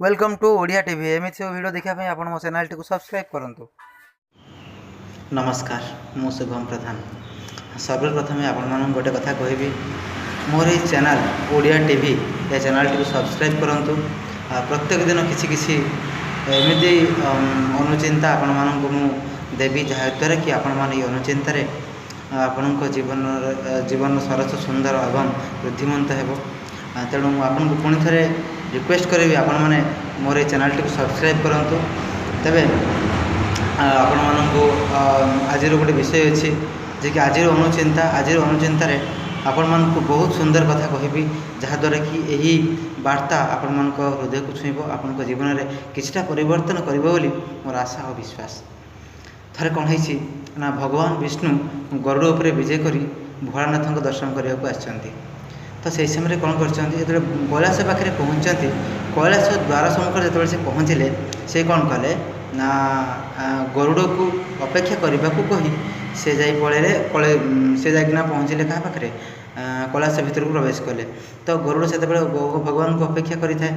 Welcome to Odia TV. ଏମିତି ସବୁ video ଦେଖିବା ପାଇଁ ଆପଣ ମୋ ଚ୍ୟାନେଲଟିକୁ ସବସ୍କ୍ରାଇବ୍ କରନ୍ତୁ। ନମସ୍କାର, ମୁଁ ଶୁଭମ ପ୍ରଧାନ। ସର୍ବପ୍ରଥମେ ଆପଣମାନଙ୍କୁ ଗୋଟେ କଥା କହିବି, ମୋର ଏଇ ଚ୍ୟାନେଲ୍ ଓଡ଼ିଆ ଟିଭି, ଏ ଚ୍ୟାନେଲ୍ଟିକୁ ସବସ୍କ୍ରାଇବ୍ କରନ୍ତୁ। ଆଉ ପ୍ରତ୍ୟେକ ଦିନ କିଛି କିଛି ଏମିତି ଅନୁଚିନ୍ତା ଆପଣମାନଙ୍କୁ ମୁଁ ଦେବି, ଯାହାଦ୍ୱାରା କି ଆପଣମାନେ ଏଇ ଅନୁଚିନ୍ତାରେ ଆପଣଙ୍କ ଜୀବନର ଜୀବନ ସରସ, ସୁନ୍ଦର ଏବଂ ଋଦ୍ଧିମନ୍ତ ହେବ। ତେଣୁ ମୁଁ ଆପଣଙ୍କୁ ପୁଣି ଥରେ ରିକ୍ୱେଷ୍ଟ କରିବି, ଆପଣମାନେ ମୋର ଏଇ ଚ୍ୟାନେଲ୍ଟିକୁ ସବସ୍କ୍ରାଇବ୍ କରନ୍ତୁ। ତେବେ ଆପଣମାନଙ୍କୁ ଆଜିର ଗୋଟେ ବିଷୟ ଅଛି ଯେ କି ଆଜିର ଅନୁଚିନ୍ତା, ଆଜିର ଅନୁଚିନ୍ତାରେ ଆପଣମାନଙ୍କୁ ବହୁତ ସୁନ୍ଦର କଥା କହିବି, ଯାହାଦ୍ୱାରା କି ଏହି ବାର୍ତ୍ତା ଆପଣମାନଙ୍କ ହୃଦୟକୁ ଛୁଇଁବ, ଆପଣଙ୍କ ଜୀବନରେ କିଛିଟା ପରିବର୍ତ୍ତନ କରିବ ବୋଲି ମୋର ଆଶା ଓ ବିଶ୍ୱାସ। ଥରେ କ'ଣ ହେଇଛି ନା, ଭଗବାନ ବିଷ୍ଣୁ ଗରୁଡ଼ ଉପରେ ବିଜେ କରି ଭୋଳାନାଥଙ୍କ ଦର୍ଶନ କରିବାକୁ ଆସିଛନ୍ତି। ତ ସେହି ସମୟରେ କ'ଣ କରିଛନ୍ତି, ଯେତେବେଳେ କୈଳାସ ପାଖରେ ପହଞ୍ଚିଛନ୍ତି, କୈଳାସ ଦ୍ୱାର ସମ୍ମୁଖରେ ଯେତେବେଳେ ସେ ପହଞ୍ଚିଲେ, ସେ କ'ଣ କଲେ ନା, ଗରୁଡ଼କୁ ଅପେକ୍ଷା କରିବାକୁ କହି ସେ ଯାଇ ପଳେଇଲେ। ସେ ଯାଇକିନା ପହଞ୍ଚିଲେ କାହା ପାଖରେ? କୈଳାସ ଭିତରକୁ ପ୍ରବେଶ କଲେ। ତ ଗରୁଡ଼ ସେତେବେଳେ ଭଗବାନଙ୍କୁ ଅପେକ୍ଷା କରିଥାଏ।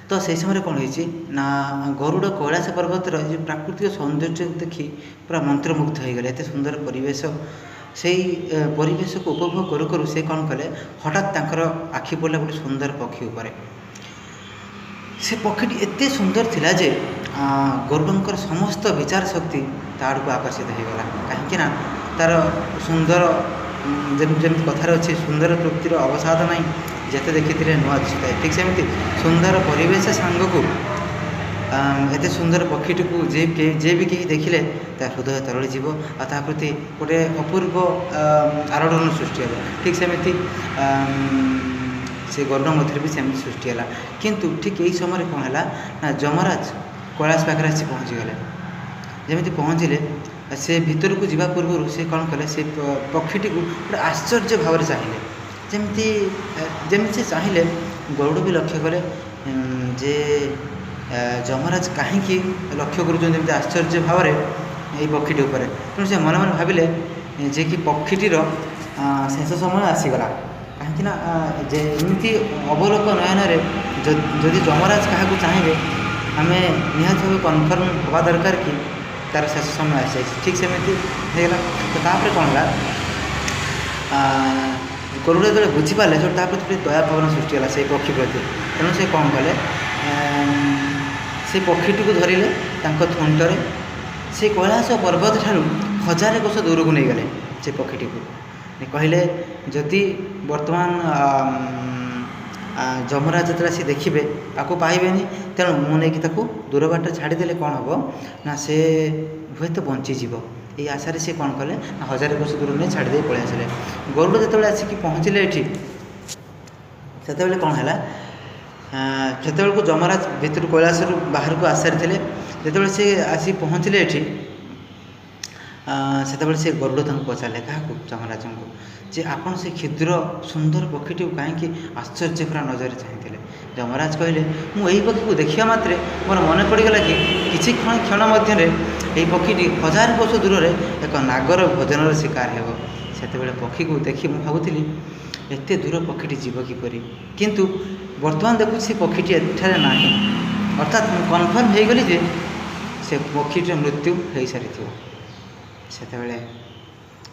ତ ସେହି ସମୟରେ କ'ଣ ହେଇଛି ନା, ଗରୁଡ଼ କୈଳାସ ପର୍ବତର ଏ ଯେଉଁ ପ୍ରାକୃତିକ ସୌନ୍ଦର୍ଯ୍ୟ ଦେଖି ପୁରା ମନ୍ତ୍ରମୁଗ୍ଧ ହୋଇଗଲେ। ଏତେ ସୁନ୍ଦର ପରିବେଶ, ସେଇ ପରିବେଶକୁ ଉପଭୋଗ କରୁ କରୁ ସେ କ'ଣ କଲେ, ହଠାତ୍ ତାଙ୍କର ଆଖି ପଡ଼ିଲା ଗୋଟେ ସୁନ୍ଦର ପକ୍ଷୀ ଉପରେ। ସେ ପକ୍ଷୀଟି ଏତେ ସୁନ୍ଦର ଥିଲା ଯେ ଗରୁଡ଼ଙ୍କର ସମସ୍ତ ବିଚାର ଶକ୍ତି ତା ଆଡ଼କୁ ଆକର୍ଷିତ ହୋଇଗଲା। କାହିଁକି ନା ତା'ର ସୁନ୍ଦର, ଯେମିତି କଥାରେ ଅଛି, ସୁନ୍ଦର ତୃପ୍ତିର ଅବସାଦ ନାହିଁ, ଯେତେ ଦେଖିଥିଲେ ନୂଆ ଦିଶୁଥାଏ। ଠିକ୍ ସେମିତି ସୁନ୍ଦର ପରିବେଶ ସାଙ୍ଗକୁ ଏତେ ସୁନ୍ଦର ପକ୍ଷୀଟିକୁ ଯେ ବି କେହି ଦେଖିଲେ ତା ହୃଦୟ ତରଳିଯିବ ଆଉ ତା ପ୍ରତି ଗୋଟେ ଅପୂର୍ବ ଆଲୋଡ଼ନ ସୃଷ୍ଟି ହେବ। ଠିକ୍ ସେମିତି ସେ ଗରୁଡ଼ ମଧ୍ୟରେ ବି ସେମିତି ସୃଷ୍ଟି ହେଲା। କିନ୍ତୁ ଠିକ୍ ଏହି ସମୟରେ କ'ଣ ହେଲା ନା, ଯମରାଜ କୈଳାସ ପାଖରେ ଆସି ପହଞ୍ଚିଗଲେ। ଯେମିତି ପହଞ୍ଚିଲେ, ସେ ଭିତରକୁ ଯିବା ପୂର୍ବରୁ ସେ କ'ଣ କଲେ, ସେ ପକ୍ଷୀଟିକୁ ଗୋଟେ ଆଶ୍ଚର୍ଯ୍ୟ ଭାବରେ ଚାହିଁଲେ। ଯେମିତି ସେ ଚାହିଁଲେ, ଗରୁଡ଼ ବି ଲକ୍ଷ୍ୟ କଲେ ଯେ ଯମରାଜ କାହିଁକି ଲକ୍ଷ୍ୟ କରୁଛନ୍ତି ଏମିତି ଆଶ୍ଚର୍ଯ୍ୟ ଭାବରେ ଏଇ ପକ୍ଷୀଟି ଉପରେ। ତେଣୁ ସେ ମନେ ମନେ ଭାବିଲେ ଯେ କି ପକ୍ଷୀଟିର ଶେଷ ସମୟ ଆସିଗଲା। କାହିଁକି ନା ଯେ ଏମିତି ଅବଲୋକ ନୟନରେ ଯଦି ଯମରାଜ କାହାକୁ ଚାହିଁବେ, ଆମେ ନିହାତି ଭାବେ କନଫର୍ମ ହେବା ଦରକାର କି ତା'ର ଶେଷ ସମୟ ଆସିଯାଇଛି। ଠିକ୍ ସେମିତି ହେଇଗଲା। ତ ତାପରେ କ'ଣ ହେଲା? ଗରୁଡ଼ ଯେତେବେଳେ ବୁଝିପାରିଲେ, ସେଠୁ ତା ପ୍ରତି ଦୟା ଭାବନା ସୃଷ୍ଟି ହେଲା ସେଇ ପକ୍ଷୀ ପ୍ରତି। ତେଣୁ ସେ କ'ଣ କଲେ, ସେ ପକ୍ଷୀଟିକୁ ଧରିଲେ ତାଙ୍କ ଥୁଣ୍ଟରେ, ସେ କୈଳାସ ପର୍ବତ ଠାରୁ ହଜାରେ କୋଶ ଦୂରକୁ ନେଇଗଲେ ସେ ପକ୍ଷୀଟିକୁ। କହିଲେ, ଯଦି ବର୍ତ୍ତମାନ ଯମରାଜ ଯେତେବେଳେ ଆସି ଦେଖିବେ, ତାକୁ ପାଇବେନି, ତେଣୁ ମୁଁ ନେଇକି ତାକୁ ଦୂର ବାଟରେ ଛାଡ଼ିଦେଲେ କ'ଣ ହେବ ନା, ସେ ହୁଏତ ବଞ୍ଚିଯିବ। ଏଇ ଆଶାରେ ସେ କ'ଣ କଲେ ନା, ହଜାରେ କୋଶ ଦୂର ନେଇ ଛାଡ଼ି ଦେଇ ପଳେଇ ଆସିଲେ। ଗରୁଡ଼ ଯେତେବେଳେ ଆସିକି ପହଞ୍ଚିଲେ ଏଠି, ସେତେବେଳେ କ'ଣ ହେଲା? ସେତେବେଳକୁ ଯମରାଜ ଭିତରୁ କୈଳାସରୁ ବାହାରକୁ ଆସିସାରିଥିଲେ। ଯେତେବେଳେ ସେ ଆସି ପହଞ୍ଚିଲେ ଏଠି, ସେତେବେଳେ ସେ ଗରୁଡ଼ ତାଙ୍କୁ ପଚାରିଲେ, କାହାକୁ? ଯମରାଜଙ୍କୁ, ଯେ ଆପଣ ସେ କ୍ଷୁଦ୍ର ସୁନ୍ଦର ପକ୍ଷୀଟିକୁ କାହିଁକି ଆଶ୍ଚର୍ଯ୍ୟ ପୁରା ନଜରରେ ଚାହିଁଥିଲେ? ଯମରାଜ କହିଲେ, ମୁଁ ଏହି ପକ୍ଷୀକୁ ଦେଖିବା ମାତ୍ରେ ମୋର ମନେ ପଡ଼ିଗଲା କି କିଛି କ୍ଷଣ ମଧ୍ୟରେ ଏହି ପକ୍ଷୀଟି ହଜାର କୋଶ ଦୂରରେ ଏକ ନାଗର ଭୋଜନର ଶିକାର ହେବ। ସେତେବେଳେ ପକ୍ଷୀକୁ ଦେଖି ମୁଁ ଭାବୁଥିଲି, ଏତେ ଦୂର ପକ୍ଷୀଟି ଯିବ କିପରି? କିନ୍ତୁ ବର୍ତ୍ତମାନ ଦେଖୁଛି ସେ ପକ୍ଷୀଟି ଏଠାରେ ନାହିଁ। ଅର୍ଥାତ୍ ମୁଁ କନଫର୍ମ ହେଇଗଲି ଯେ ସେ ପକ୍ଷୀଟିର ମୃତ୍ୟୁ ହୋଇସାରିଥିବ। ସେତେବେଳେ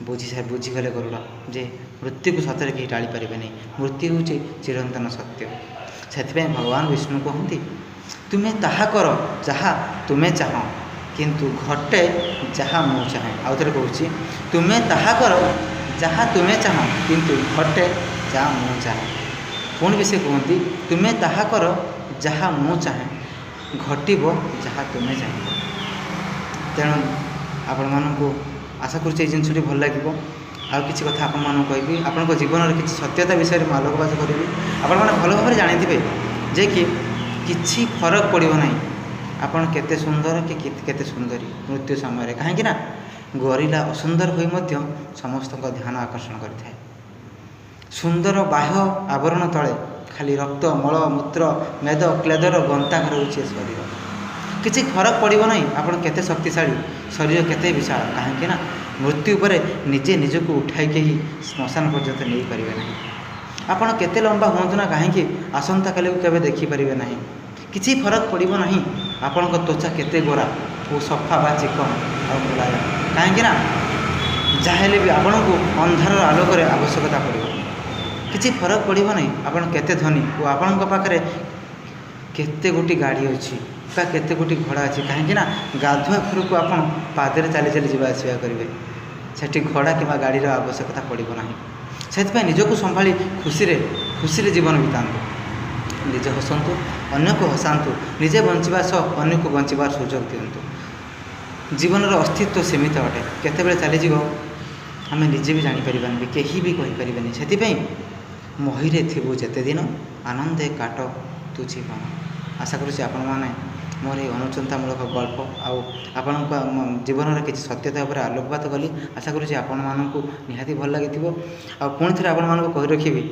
ବୁଝିଗଲେ ଗରୁଡ଼ ଯେ ମୃତ୍ୟୁକୁ ସତରେ କେହି ଟାଳି ପାରିବେନି। ମୃତ୍ୟୁ ହେଉଛି ଚିରନ୍ତନ ସତ୍ୟ। ସେଥିପାଇଁ ଭଗବାନ ବିଷ୍ଣୁ କହନ୍ତି, ତୁମେ ତାହା କର ଯାହା ତୁମେ ଚାହଁ, କିନ୍ତୁ ଘଟେ ଯାହା ମୁଁ ଚାହେଁ। ଆଉ ଥରେ କହୁଛି, ତୁମେ ତାହା କର ଯାହା ତୁମେ ଚାହଁ, କିନ୍ତୁ ଘଟେ ଯାହା ମୁଁ ଚାହେଁ। ପୁଣି ବି ସେ କୁହନ୍ତି, ତୁମେ ତାହା କର ଯାହା ମୁଁ ଚାହେଁ, ଘଟିବ ଯାହା ତୁମେ ଚାହିଁବ। ତେଣୁ ଆପଣମାନଙ୍କୁ ଆଶା କରୁଛି ଏଇ ଜିନିଷଟି ଭଲ ଲାଗିବ। ଆଉ କିଛି କଥା ଆପଣମାନଙ୍କୁ କହିବି, ଆପଣଙ୍କ ଜୀବନର କିଛି ସତ୍ୟତା ବିଷୟରେ ମୁଁ ଆଲୋକପାତ କରିବି। ଆପଣମାନେ ଭଲ ଭାବରେ ଜାଣିଥିବେ ଯେ କି କିଛି ଫରକ ପଡ଼ିବ ନାହିଁ ଆପଣ କେତେ ସୁନ୍ଦର କି କେତେ ସୁନ୍ଦରୀ ମୃତ୍ୟୁ ସମୟରେ। କାହିଁକି ନା ଗରିଲା ଅସୁନ୍ଦର ହୋଇ ମଧ୍ୟ ସମସ୍ତଙ୍କ ଧ୍ୟାନ ଆକର୍ଷଣ କରିଥାଏ। ସୁନ୍ଦର ବାହ୍ୟ ଆବରଣ ତଳେ ଖାଲି ରକ୍ତ, ମଳ, ମୂତ୍ର, ମେଦ, କ୍ଲେଦର ଗନ୍ତାଘର ହେଉଛି ଏ ଶରୀର। କିଛି ଫରକ ପଡ଼ିବ ନାହିଁ ଆପଣ କେତେ ଶକ୍ତିଶାଳୀ, ଶରୀର କେତେ ବିଶାଳ। କାହିଁକି ନା ମୃତ୍ୟୁ ପରେ ନିଜେ ନିଜକୁ ଉଠାଇ କେହି ଶ୍ମଶାନ ପର୍ଯ୍ୟନ୍ତ ନେଇପାରିବେ ନାହିଁ। ଆପଣ କେତେ ଲମ୍ବା ହୁଅନ୍ତୁ ନା କାହିଁକି, ଆସନ୍ତାକାଲିକୁ କେବେ ଦେଖିପାରିବେ ନାହିଁ। କିଛି ଫରକ ପଡ଼ିବ ନାହିଁ ଆପଣଙ୍କ ତ୍ୱଚା କେତେ ଗୋରା ଓ ସଫା ବା ଚିକଣ ଆଉ ମୁଲାୟମ, କାହିଁକିନା ଯାହା ହେଲେ ବି ଆପଣଙ୍କୁ ଅନ୍ଧାରର ଆଲୋକରେ ଆବଶ୍ୟକତା ପଡ଼ିବ। କିଛି ଫରକ ପଡ଼ିବ ନାହିଁ ଆପଣ କେତେ ଧନୀ ଓ ଆପଣଙ୍କ ପାଖରେ କେତେ ଗୋଟି ଗାଡ଼ି ଅଛି ବା କେତେ ଗୋଟି ଘୋଡ଼ା ଅଛି, କାହିଁକିନା ଗାଧୁଆ ଘରକୁ ଆପଣ ପାଦରେ ଚାଲି ଚାଲି ଯିବା ଆସିବା କରିବେ, ସେଠି ଘୋଡ଼ା କିମ୍ବା ଗାଡ଼ିର ଆବଶ୍ୟକତା ପଡ଼ିବ ନାହିଁ। ସେଥିପାଇଁ ନିଜକୁ ସମ୍ଭାଳି ଖୁସିରେ ଖୁସିରେ ଜୀବନ ବିତାନ୍ତୁ, ନିଜେ ହସନ୍ତୁ, ଅନ୍ୟକୁ ହସାନ୍ତୁ, ନିଜେ ବଞ୍ଚିବା ସହ ଅନ୍ୟକୁ ବଞ୍ଚିବାର ସୁଯୋଗ ଦିଅନ୍ତୁ। ଜୀବନର ଅସ୍ତିତ୍ୱ ସୀମିତ ଅଟେ, କେତେବେଳେ ଚାଲିଯିବ ଆମେ ନିଜେ ବି ଜାଣିପାରିବାନି, ବି କେହି ବି କହିପାରିବେନି। ସେଥିପାଇଁ ମହିରେ ଥିବୁ ଯେତେ ଦିନ, ଆନନ୍ଦେ କାଟ ତୁ ଜୀବନ। ଆଶା କରୁଛି ଆପଣମାନେ ମୋର ଏହି ଅନୁଚିନ୍ତାମୂଳକ ଗଳ୍ପ ଆଉ ଆପଣଙ୍କ ଜୀବନର କିଛି ସତ୍ୟତା ଉପରେ ଆଲୋକପାତ କଲି, ଆଶା କରୁଛି ଆପଣମାନଙ୍କୁ ନିହାତି ଭଲ ଲାଗିଥିବ। ଆଉ ପୁଣି ଥରେ ଆପଣମାନଙ୍କୁ କହି ରଖିବି,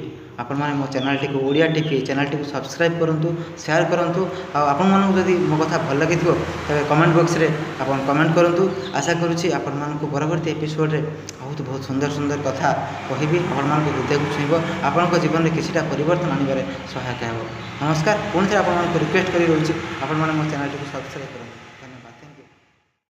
ଆପଣମାନେ ମୋ ଚ୍ୟାନେଲ୍ଟିକୁ ଓଡ଼ିଆ ଟିଭି ଚ୍ୟାନେଲ୍ଟିକୁ ସବସ୍କ୍ରାଇବ୍ କରନ୍ତୁ, ସେୟାର କରନ୍ତୁ। ଆଉ ଆପଣମାନଙ୍କୁ ଯଦି ମୋ କଥା ଭଲ ଲାଗିଥିବ ତେବେ କମେଣ୍ଟ ବକ୍ସରେ ଆପଣ କମେଣ୍ଟ କରନ୍ତୁ। ଆଶା କରୁଛି ଆପଣମାନଙ୍କୁ ପରବର୍ତ୍ତୀ ଏପିସୋଡ଼ରେ ବହୁତ ବହୁତ ସୁନ୍ଦର ସୁନ୍ଦର କଥା କହିବି, ଆପଣମାନଙ୍କ ହୃଦୟକୁ ଛୁଇଁବ, ଆପଣଙ୍କ ଜୀବନରେ କିଛିଟା ପରିବର୍ତ୍ତନ ଆଣିବାରେ ସହାୟକ ହେବ। ନମସ୍କାର, ପୁଣି ଥରେ ଆପଣମାନଙ୍କୁ ରିକ୍ୱେଷ୍ଟ କରି ରହୁଛି, ଆପଣମାନେ ମୋ ଚ୍ୟାନେଲ୍ଟିକୁ ସବସ୍କ୍ରାଇବ୍ କରନ୍ତୁ।